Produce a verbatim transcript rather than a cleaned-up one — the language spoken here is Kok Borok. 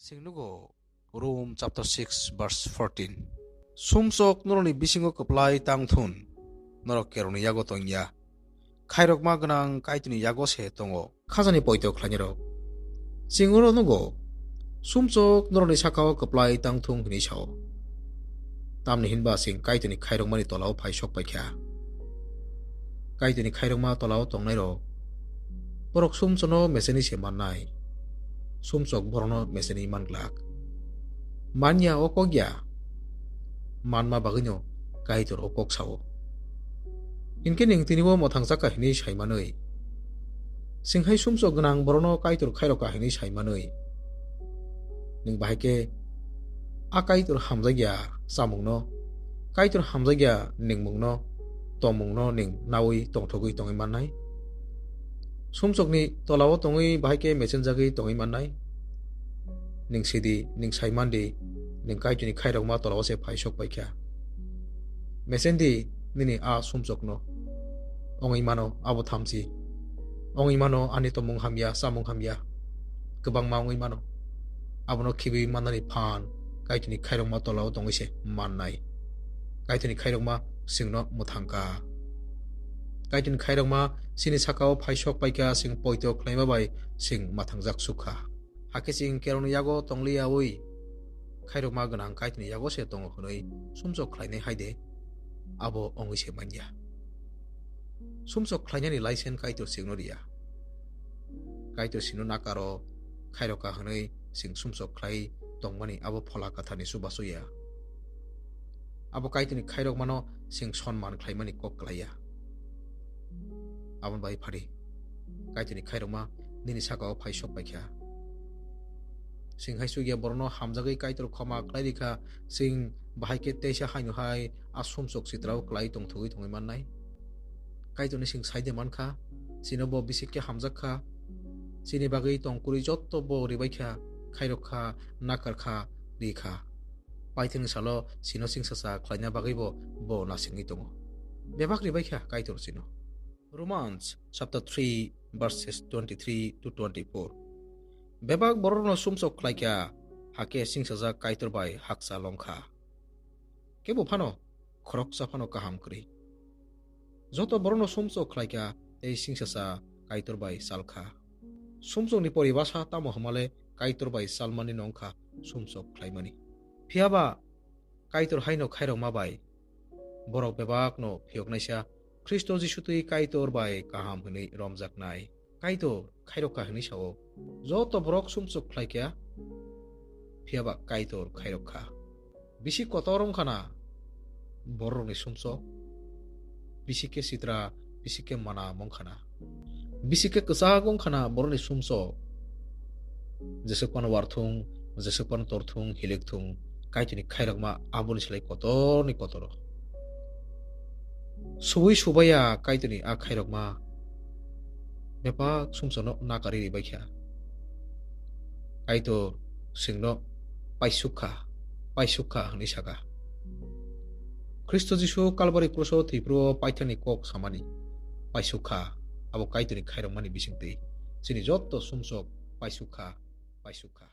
Chwng nugo Rom chapter six verse fourteen. Sumsok norokni bisingo kwplai tang thun, norok kerongni yago tong ya. Khairokma gwnang Kaitorni yago se tongo. Khajani poito khlainai rok. Chwng oro nugo, sumsok norokni sakao kwplai tang thung hwnwi sao. Tamni hinba chwng Kaitorni khairokmani tolao phai sok paikha. Kaitorni khairokma tolao tongnai rok, borok sumsokno meseni se mannai. Sumsok borokno meseni man glak. Manya o kok ya, manma bagwino Kaitor o kok sao. Hinkhe nwng tinibo mwthangjakha hwnwi sai manwi. Chwng hai sumsok gwnang borokno Kaitor khairokha hwnwi sai manwi. Nwng bahai khe a Kaitor hamjakya chamungno, Kaitor hamjakya ningmungno, tongmungno nwng naui tongthogwi tongwi mannai. Sumsokni tolao tongwi bahai khe mechenjagwi tongwi mannai. Nwng sidi, nwng sai mandi, nwng Kaitorni khairokma tolao se phai sok paikha. Mechendi nini a sumsokno. Wngwi mano abo thamchi. Wngwi mano ani tongmung hamya, chamung hamya. Kwbangma wngwi mano. Abono khibiui mannani phan Kaitorni khairokma tolao tongwi se mannai. Kaitorni khairokma chwngno mwthangkha. Kaitorni khairokma chini sakao phai sok paikha, chwng poito khlaima bai chwng mwthangjak sukha. Hakhe chwng kerongni yago tongliyaui khairokma gwnang Kaitorni yago se tongo hwnwi sumsok khlainai hai de, abo wngwi se manya. Sumsok khlainani license Kaitor chwngno riya. Kaitor chwngno nakaro khairokha hwnwi chwng sumsok khlai tongmani abo Phola Kwtharni chubachu ya. Abo Kaitorni khairokmano chwng sonman khlaimani kok klai ya. Aboni bai phadi, Kaitorni khairokma nini sakao phai sok paikha. Chwng hai chukya borokno hamjagwi Kaitor khoma khlai rikha, chwng bahai khe teisa haino hai a sumsok chitrao klai tongthogwi tongwi mannai. Kaitorni chwng sai de mankha, chini bo bisik khe hamjak kha, chini bagwi tong kwrwi jotto bo ribai kha, khairok kha, nakar kha, ri kha. Paithakni salo chino chwngsacha khlaina bagwi bo, bo nasingwi tongo. Bebak ribai kha Kaitor chino. Romans chapter three verses twenty-three to twenty-four. Bebak borokno sumsok khlai kha, hakhe chwngsajak Kaitor bai hakcha long kha. Kebo phano khoroksa phano kaham kwrwi. Joto borokno sumsok khlai kha tei chwngsasa Kaitor bai chal kha. Sumsokni poribasa tamo hwnmale Kaitor bai chalmani no wng kha sumsok khlaimani. Phiya ba Kaitor haino khairokma bai borok bebakno phiyoknaisa Khristo Jisu twi Kaitor bai kaham hwnwi romjaknai. Kaitor khairok kha hwnwi sao. Joto borok sumsok khlai kha, phiya ba Kaitor khairok kha. Bisi kotor wng khana borokni sumsok, bisi khe sitra, bisi khe mana wng khana. Bisi khe kwchak wng khana borokni sumsok. Jeswk phano warthung, jeswk phano torthung, hilikthung, Kaitorni khairokma aboni slai kotorni kotoro. Subui subaiya Kaitorni a khairokma bebak sumsokno nakari ribai kha. Kaitor chwngno paisuk kha, paisuk kha hwnwi saka. Khristo Jisu Kalbari kruso thwiphuru paithakni kok samani paisuk kha, abo Kaitorni khairokmani bisingtwi chini jotto sumsok paisuk kha, paisuk kha.